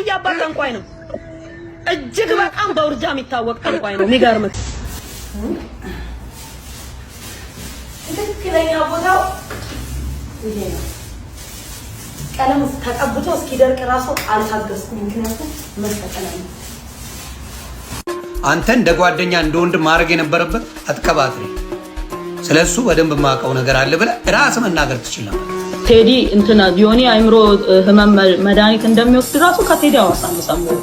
የአብይ አባት ጠንቋይ ነው። እጅግ በጣም በውርጃ የሚታወቅ ጠንቋይ ነው። የሚገርምህ ትክክለኛ ቦታው ይሄ ነው። ቀለም ተቀብቶ እስኪደርቅ ራሱ አልታገስኩም። ምክንያቱም መሰቀል አለ። አንተ እንደ ጓደኛ እንደ ወንድም ማድረግ የነበረበት አትቀባጥሪ፣ ስለ እሱ በደንብ የማውቀው ነገር አለ ብለህ ራስ መናገር ትችል ነበር። ቴዲ እንትና ዮኒ አይምሮ ህመም መድኃኒት እንደሚወስድ ራሱ ከቴዲ አዋሳ ነው የሰማሁት።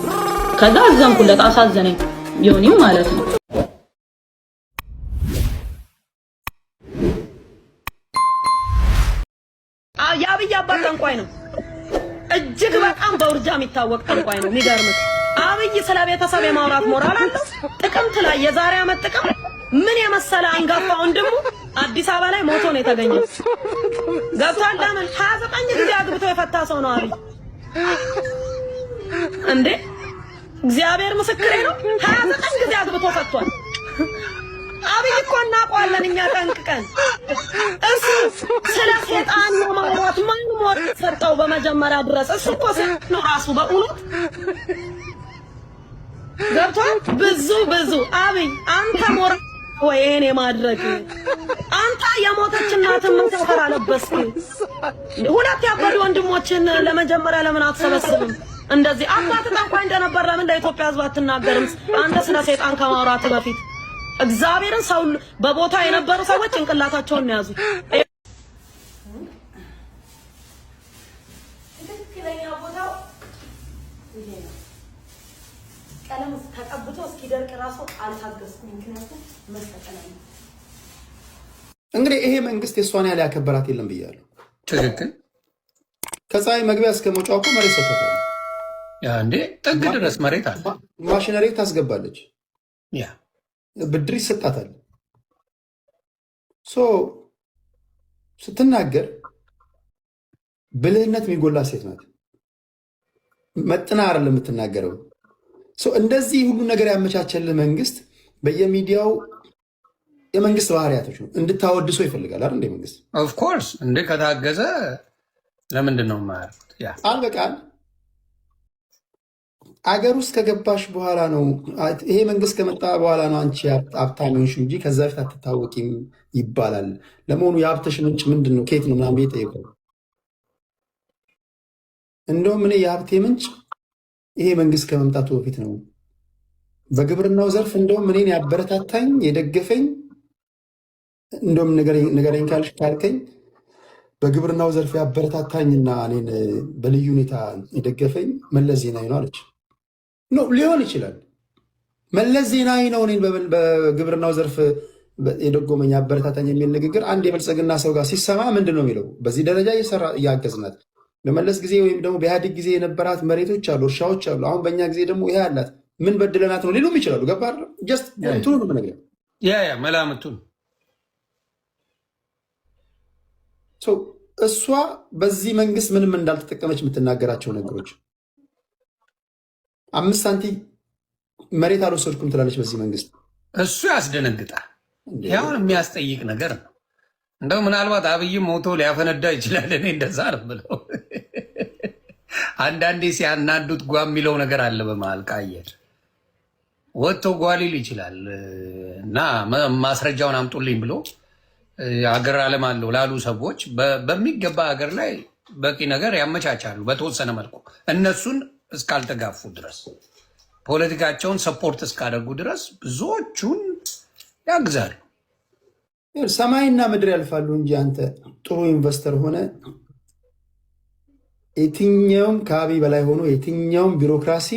ከዛ አዘንኩለት፣ አሳዘነኝ ዮኒም ማለት ነው። የአብይ አባት ጠንቋይ ነው። እጅግ በጣም በውርጃ የሚታወቅ ጠንቋይ ነው። የሚገርምህ አብይ ስለ ቤተሰብ የማውራት ሞራል አለው። ጥቅምት ላይ የዛሬ ዓመት ጥቅምት ምን የመሰለ አንጋፋ ወንድሙ አዲስ አበባ ላይ ሞቶ ነው የተገኘው። ገብቷል። ለምን 29 ጊዜ አግብቶ የፈታ ሰው ነው አብይ እንዴ! እግዚአብሔር ምስክሬ ነው። 29 ጊዜ አግብቶ ፈቷል። አብይ እኮ እናውቀዋለን እኛ ጠንቅቀን። እሱ ስለ ሴጣን ነው ማውራት ማን ሞት ሰጠው? በመጀመሪያ ድረስ እሱ እኮ ሴጣን ነው ራሱ በእውነት ገብቷል። ብዙ ብዙ አብይ አንተ ሞራ ወይ ይሄን የማድረግ አንተ የሞተች እናትን ምን ሰፈር አለበስክ? ሁለት ያበዱ ወንድሞችን ለመጀመሪያ ለምን አትሰበስብም? እንደዚህ አባት ጠንቋይ እንደነበር ለምን ለኢትዮጵያ ሕዝብ አትናገርም? አንተ ስለ ሰይጣን ከማውራት በፊት እግዚአብሔርን ሰው በቦታ የነበሩ ሰዎች ጭንቅላታቸውን ነው ያዙት። ትክክለኛ ቦታው ይሄ ነው። ቀለም ተቀብቶ እስኪደርቅ ራሱ አልታገስኩም። ምክንያቱም መሰቀል አለ። እንግዲህ ይሄ መንግስት የእሷን ያህል ያከበራት የለም ብያለሁ። ትክክል። ከፀሐይ መግቢያ እስከ መውጫው እኮ መሬት ሰጥቶታል። ያ እንዴ ጥግ ድረስ መሬት አለ። ማሽነሪ ታስገባለች፣ ያ ብድር ይሰጣታል። So ስትናገር ብልህነት የሚጎላ ሴት ናት። መጥና አይደለም የምትናገረው። So እንደዚህ ሁሉ ነገር ያመቻቸልህ መንግስት በየሚዲያው የመንግስት ባህሪያቶች ነው እንድታወድሰው ይፈልጋል አይደል? እንደ መንግስት Of course እንዴ ከታገዘ ለምንድን ነው የማያደርጉት? ያ ቃል በቃል አገር ውስጥ ከገባሽ በኋላ ነው፣ ይሄ መንግስት ከመጣ በኋላ ነው አንቺ ሀብታም የሆንሽው እንጂ ከዛ በፊት አትታወቂም ይባላል። ለመሆኑ የሀብትሽ ምንጭ ምንድን ነው? ከየት ነው ምናምን ብዬ ጠየቀው። እንደውም እኔ የሀብቴ ምንጭ ይሄ መንግስት ከመምጣቱ በፊት ነው። በግብርናው ዘርፍ እንደውም እኔን ያበረታታኝ የደገፈኝ፣ እንደውም ንገረኝ ካልሽ ካልከኝ በግብርናው ዘርፍ ያበረታታኝና እኔን በልዩ ሁኔታ የደገፈኝ መለስ ዜናዊ ነው አለች። No፣ ሊሆን ይችላል። መለስ ዜናዊ ነው እኔን በግብርናው ዘርፍ የደጎመኝ ያበረታታኝ የሚል ንግግር አንድ የብልጽግና ሰው ጋር ሲሰማ ምንድን ነው የሚለው? በዚህ ደረጃ እየሰራ እያገዝናት፣ በመለስ ጊዜ ወይም ደግሞ በኢህአዴግ ጊዜ የነበራት መሬቶች አሉ፣ እርሻዎች አሉ። አሁን በእኛ ጊዜ ደግሞ ይሄ አላት። ምን በድለናት ነው ሊሉም ይችላሉ። ገባህ አይደል? Just እንትኑ ነው የምነግርህ። Yeah፣ መላምቱን። እሷ በዚህ መንግስት ምንም እንዳልተጠቀመች የምትናገራቸው ነገሮች፣ 5 ሳንቲም መሬት አልወሰድኩም ትላለች በዚህ መንግስት። እሱ ያስደነግጣል። ያሁን የሚያስጠይቅ ነገር ነው። እንደው ምናልባት አብይም ሞቶ ሊያፈነዳ ይችላል። እኔ እንደዛ ነው የምለው። አንዳንዴ ሲያናዱት ጓ የሚለው ነገር አለ። በመሀል ቃየር ወጥቶ ጓ ሊል ይችላል እና ማስረጃውን አምጡልኝ ብሎ አገር አለም አለው ላሉ ሰዎች በሚገባ ሀገር ላይ በቂ ነገር ያመቻቻሉ። በተወሰነ መልኩ እነሱን እስካልተጋፉ ድረስ፣ ፖለቲካቸውን support እስካደርጉ ድረስ ብዙዎቹን ያግዛሉ። ሰማይና ምድር ያልፋሉ እንጂ አንተ ጥሩ investor ሆነ የትኛውም ከአብይ በላይ ሆኖ የትኛውም ቢሮክራሲ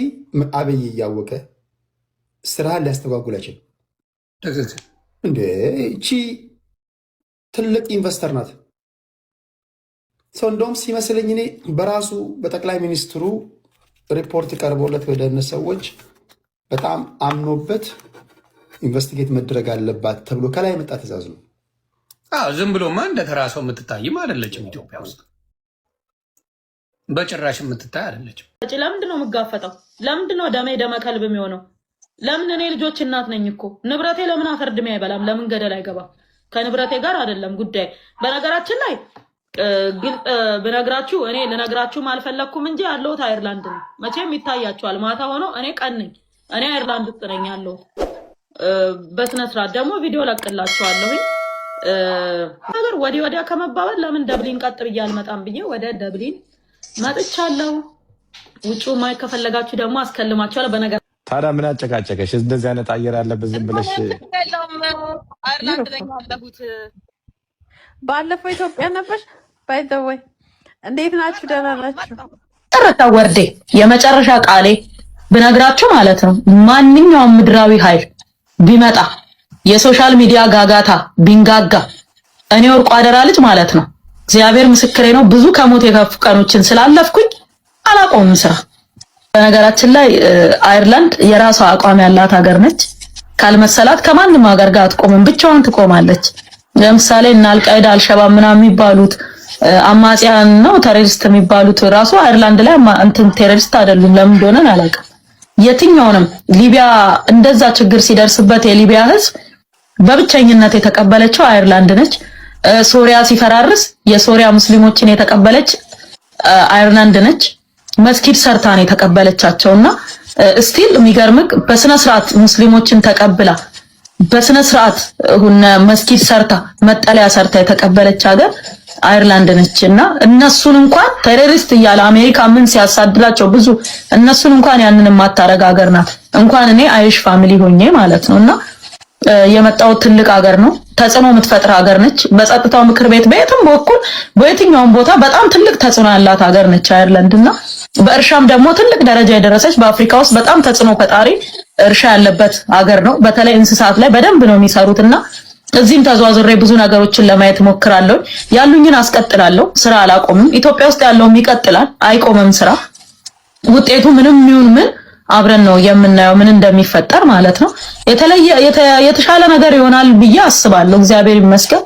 አብይ እያወቀ ስራህን ሊያስተጓጉል አይችልም። እንደ እቺ ትልቅ investor ናት። ሰው እንደውም ሲመስለኝ እኔ በራሱ በጠቅላይ ሚኒስትሩ ሪፖርት ቀርቦለት ወደ እነ ሰዎች በጣም አምኖበት investigate መደረግ አለባት ተብሎ ከላይ የመጣ ትእዛዝ ነው። አዎ፣ ዝም ብሎማ እንደ ተራ ሰው የምትታይም አይደለችም። ኢትዮጵያ ውስጥ በጭራሽ የምትታይ አይደለችም። ለምንድን ነው የምጋፈጠው? ለምንድን ነው ደሜ ደመ ከልብ የሚሆነው? ለምን እኔ ልጆች እናት ነኝ እኮ። ንብረቴ ለምን አፈር ድሜ አይበላም? ለምን ገደል አይገባም? ከንብረቴ ጋር አይደለም ጉዳይ። በነገራችን ላይ ግልጽ ብነግራችሁ እኔ ልነግራችሁም አልፈለግኩም እንጂ ያለሁት አይርላንድ ነው። መቼም ይታያችኋል። ማታ ሆኖ እኔ ቀን ነኝ። እኔ አይርላንድ ውስጥ ነኝ ያለሁት። በስነ ስርዓት ደግሞ ቪዲዮ ለቅላችኋለሁኝ። ነገር ወዲህ ወዲያ ከመባበል ለምን ደብሊን ቀጥ ብዬ አልመጣም ብዬ ወደ ደብሊን መጥቻለሁ። ውጭ ማየት ከፈለጋችሁ ደግሞ አስከልማችኋለሁ። በነገር ታዲያ ምን አጨቃጨቀሽ? እንደዚህ አይነት አየር ያለበት ዝም ብለሽ አይርላንድ ነኝ ያለሁት። ባለፈው ኢትዮጵያ ነበርሽ? By the way እንዴት ናችሁ? ደህና ናችሁ? መጨረሻ word ኤ የመጨረሻ ቃሌ ብነግራችሁ ማለት ነው፣ ማንኛውም ምድራዊ ኃይል ቢመጣ፣ የ social media ጋጋታ ቢንጋጋ፣ እኔ ወርቁ አደራ ልጅ ማለት ነው፣ እግዚአብሔር ምስክሬ ነው። ብዙ ከሞት የከፉ ቀኖችን ስላለፍኩኝ አላቆምም ስራ። በነገራችን ላይ አይርላንድ የራሷ አቋም ያላት ሀገር ነች። ካልመሰላት ከማንም ሀገር ጋር አትቆምም፣ ብቻዋን ትቆማለች። ለምሳሌ እነ አልቃይዳ፣ አልሸባብ ምናምን የሚባሉት አማጽያን ነው terrorist የሚባሉት ራሱ አይርላንድ ላይ እንትን terrorist አይደሉም። ለምን እንደሆነ አላውቅም። የትኛውንም ሊቢያ እንደዛ ችግር ሲደርስበት የሊቢያ ህዝብ በብቸኝነት የተቀበለችው አይርላንድ ነች። ሶሪያ ሲፈራርስ የሶሪያ ሙስሊሞችን የተቀበለች አይርላንድ ነች። መስጊድ ሰርታ ነው የተቀበለቻቸው። እና still የሚገርምክ በስነ ስርዓት ሙስሊሞችን ተቀብላ፣ በስነ ስርዓት ሁነ መስጊድ ሰርታ፣ መጠለያ ሰርታ የተቀበለች ሀገር አይርላንድ ነች። እና እነሱን እንኳን terrorist እያለ አሜሪካ ምን ሲያሳድላቸው ብዙ እነሱን እንኳን ያንን የማታረግ ሀገር ናት። እንኳን እኔ Irish family ሆኜ ማለት ነው። እና የመጣው ትልቅ ሀገር ነው። ተጽዕኖ የምትፈጥር ሀገር ነች። በጸጥታው ምክር ቤት በየትም በኩል በየትኛውም ቦታ በጣም ትልቅ ተጽዕኖ ያላት ሀገር ነች አይርላንድ። እና በእርሻም ደግሞ ትልቅ ደረጃ የደረሰች፣ በአፍሪካ ውስጥ በጣም ተጽዕኖ ፈጣሪ እርሻ ያለበት ሀገር ነው። በተለይ እንስሳት ላይ በደንብ ነው የሚሰሩት። እና እዚህም ተዟዙሬ ብዙ ነገሮችን ለማየት ሞክራለሁ። ያሉኝን አስቀጥላለሁ። ስራ አላቆምም። ኢትዮጵያ ውስጥ ያለውም ይቀጥላል፣ አይቆምም ስራ። ውጤቱ ምንም ይሁን ምን አብረን ነው የምናየው፣ ምን እንደሚፈጠር ማለት ነው። የተለየ የተሻለ ነገር ይሆናል ብዬ አስባለሁ። እግዚአብሔር ይመስገን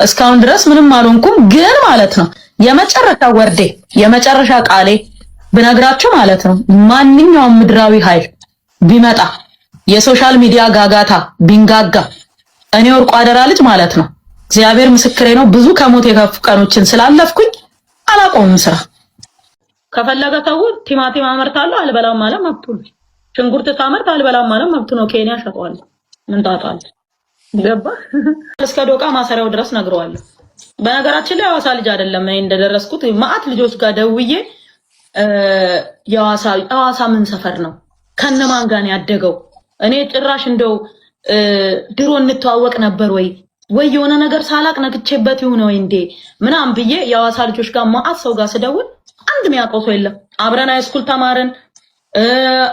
እስካሁን ድረስ ምንም አልሆንኩም። ግን ማለት ነው የመጨረሻ word ኤ የመጨረሻ ቃሌ ብነግራችሁ ማለት ነው፣ ማንኛውም ምድራዊ ኃይል ቢመጣ፣ የ social media ጋጋታ ቢንጋጋ፣ እኔ ወርቁ አደራ ልጅ ማለት ነው፣ እግዚአብሔር ምስክሬ ነው። ብዙ ከሞት የከፉ ቀኖችን ስላለፍኩኝ አላቆምም ስራ። ከፈለገ ሰው ቲማቲም አመርታለሁ አልበላም ማለት መብቱ ነው። ሽንኩርት ሳመርት አልበላም ማለት መብቱ ነው። ኬንያ ሸጠዋለሁ። ምን ጣጣ አለ? ገባ እስከ ዶቃ ማሰሪያው ድረስ ነግረዋለሁ። በነገራችን ላይ የሐዋሳ ልጅ አይደለም። እኔ እንደደረስኩት ማአት ልጆች ጋር ደውዬ የሐዋሳ ሐዋሳ ምን ሰፈር ነው፣ ከነማን ጋር ነው ያደገው? እኔ ጭራሽ እንደው ድሮ እንተዋወቅ ነበር ወይ ወይ የሆነ ነገር ሳላቅ ነክቼበት ይሁን ወይ እንዴ ምናምን ብዬ የሐዋሳ ልጆች ጋር ማአት ሰው ጋር ስደውል አንድ የሚያውቀው ሰው የለም። አብረን high school ተማርን፣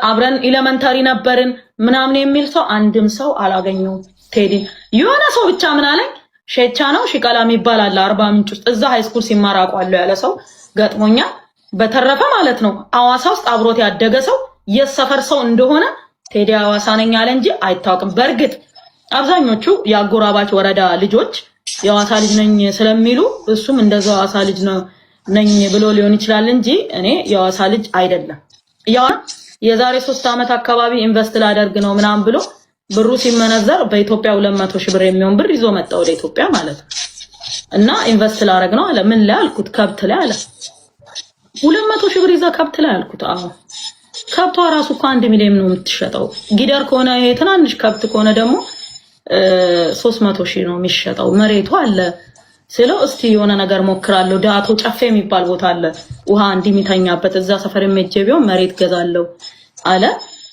አብረን elementary ነበርን ምናምን የሚል ሰው አንድም ሰው አላገኘሁም። ቴዲ የሆነ ሰው ብቻ ምን አለኝ፣ ሼቻ ነው ሽቀላ የሚባል አለ አርባ ምንጭ ውስጥ፣ እዛ high school ሲማር አውቀዋለሁ ያለ ሰው ገጥሞኛል። በተረፈ ማለት ነው ሐዋሳ ውስጥ አብሮት ያደገ ሰው የሰፈር ሰው እንደሆነ ቴዲ ሐዋሳ ነኝ አለ እንጂ አይታወቅም። በእርግጥ አብዛኞቹ የአጎራባች ወረዳ ልጆች የሐዋሳ ልጅ ነኝ ስለሚሉ እሱም እንደዛው ሐዋሳ ልጅ ነው ነኝ ብሎ ሊሆን ይችላል እንጂ እኔ የሐዋሳ ልጅ አይደለም። ያው የዛሬ 3 ዓመት አካባቢ invest ላደርግ ነው ምናምን ብሎ ብሩ ሲመነዘር በኢትዮጵያ 200,000 ብር የሚሆን ብር ይዞ መጣ ወደ ኢትዮጵያ ማለት ነው። እና invest ላደርግ ነው አለ። ምን ላይ አልኩት? ከብት ላይ አለ። 200,000 ብር ይዛ ከብት ላይ አልኩት። አዎ፣ ከብቷ ራሱ እኮ 1 ሚሊዮን ነው የምትሸጠው። ጊደር ከሆነ፣ ይሄ ትናንሽ ከብት ከሆነ ደግሞ 300,000 ነው የሚሸጠው። መሬቱ አለ ስለው እስቲ የሆነ ነገር ሞክራለሁ። ዳቶ ጨፌ የሚባል ቦታ አለ ውሃ እንዲህ የሚተኛበት፣ እዛ ሰፈር ሄጄ ቢሆን መሬት ገዛለሁ አለ።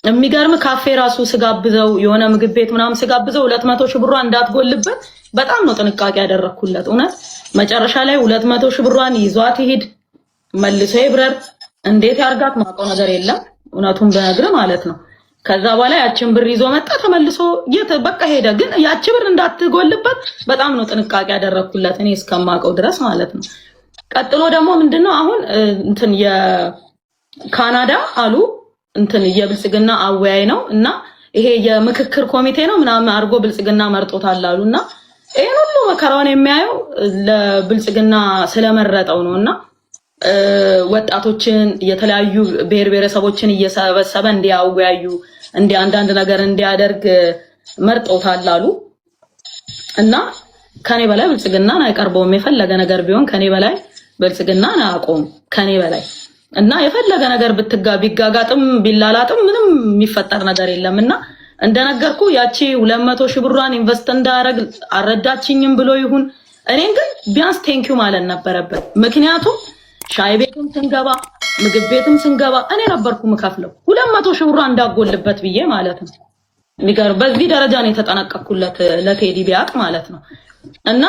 የሚገርም ካፌ ራሱ ስጋብዘው፣ የሆነ ምግብ ቤት ምናምን ስጋብዘው 200,000 ብሯን እንዳትጎልበት በጣም ነው ጥንቃቄ ያደረግኩለት። እውነት መጨረሻ ላይ 200,000 ብሯን ይዟት ይሄድ መልሶ ይብረር እንዴት ያርጋት ማውቀው ነገር የለም። እውነቱን ብነግር ማለት ነው። ከዛ በኋላ ያችን ብር ይዞ መጣ። ተመልሶ የት በቃ ሄደ። ግን ያቺ ብር እንዳትጎልበት በጣም ነው ጥንቃቄ ያደረግኩለት እኔ እስከማውቀው ድረስ ማለት ነው። ቀጥሎ ደግሞ ምንድነው አሁን እንትን የካናዳ አሉ እንትን የብልጽግና አወያይ ነው እና ይሄ የምክክር ኮሚቴ ነው ምናምን አድርጎ ብልጽግና መርጦታል አሉ። እና ይሄን ሁሉ መከራውን የሚያየው ለብልጽግና ስለመረጠው ነው። እና ወጣቶችን፣ የተለያዩ ብሔር ብሔረሰቦችን እየሰበሰበ እንዲያወያዩ፣ እንዲ አንዳንድ ነገር እንዲያደርግ መርጦታል አሉ። እና ከኔ በላይ ብልጽግናን አይቀርበውም። የፈለገ ነገር ቢሆን ከኔ በላይ ብልጽግናን አያውቀውም ከኔ በላይ። እና የፈለገ ነገር ብትጋ ቢጋጋጥም ቢላላጥም ምንም የሚፈጠር ነገር የለም። እና እንደነገርኩ ያቺ 200,000 ብሯን invest እንዳረግ አልረዳችኝም ብሎ ይሁን፣ እኔን ግን ቢያንስ thank you ማለት ነበረበት። ምክንያቱም ሻይ ቤትም ስንገባ ምግብ ቤትም ስንገባ እኔ ነበርኩ ምከፍለው፣ 200,000 ብሯ እንዳጎልበት ብዬ ማለት ነው። የሚገርም በዚህ ደረጃ ነው የተጠነቀቅኩለት ለቴዲ ቢያቅ ማለት ነው። እና